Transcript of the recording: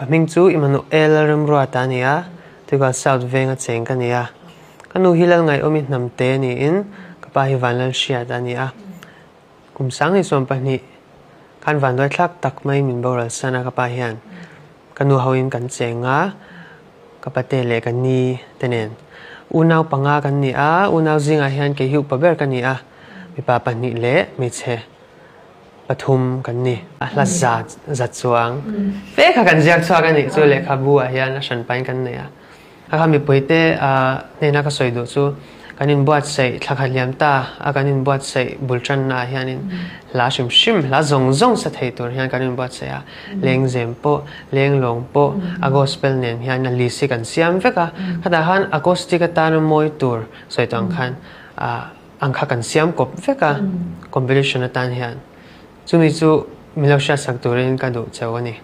Ka hming chu Immanuel Lalremruata a ni a, Tuikal South venga cheng ka ni a. Ka nu hi Lalngaihawmi hnamte niin ka pa hi Vanlalhriata a ni a. Kum 2012 khan vanduai thlak tak mai min boral san a ka pa hian ka nu hoin kan cheng a, ka pate leh ka ni te nen. Unau panga kan ni a, unau zingah hian kei hi upa ber ka ni a, mipa pahnih leh hmeichhe pathum kan ni. A hla za za chuang fe kha kan ziak chhuak a nih chu lehkhabu ah hian a hran pahin kan nei a. A kha mipuite hnena ka sawi duh chu kan inbuatsaih thla khat liam ta a kan inbuatsaih bul tanna ah hianin hla hrim hrim hla zawng zawng sa thei tur hian kan inbuatsaih a, lengzem pawh lenglawng pawh a gospel nen hian a list hi kan siam vek a, khatah khan acoustic atana mawi tur sawi tawh ang khan ang kha kan siam kawp vek a competition atan hian chumi chu min lo hriatsak turin ka duh cheu a ni.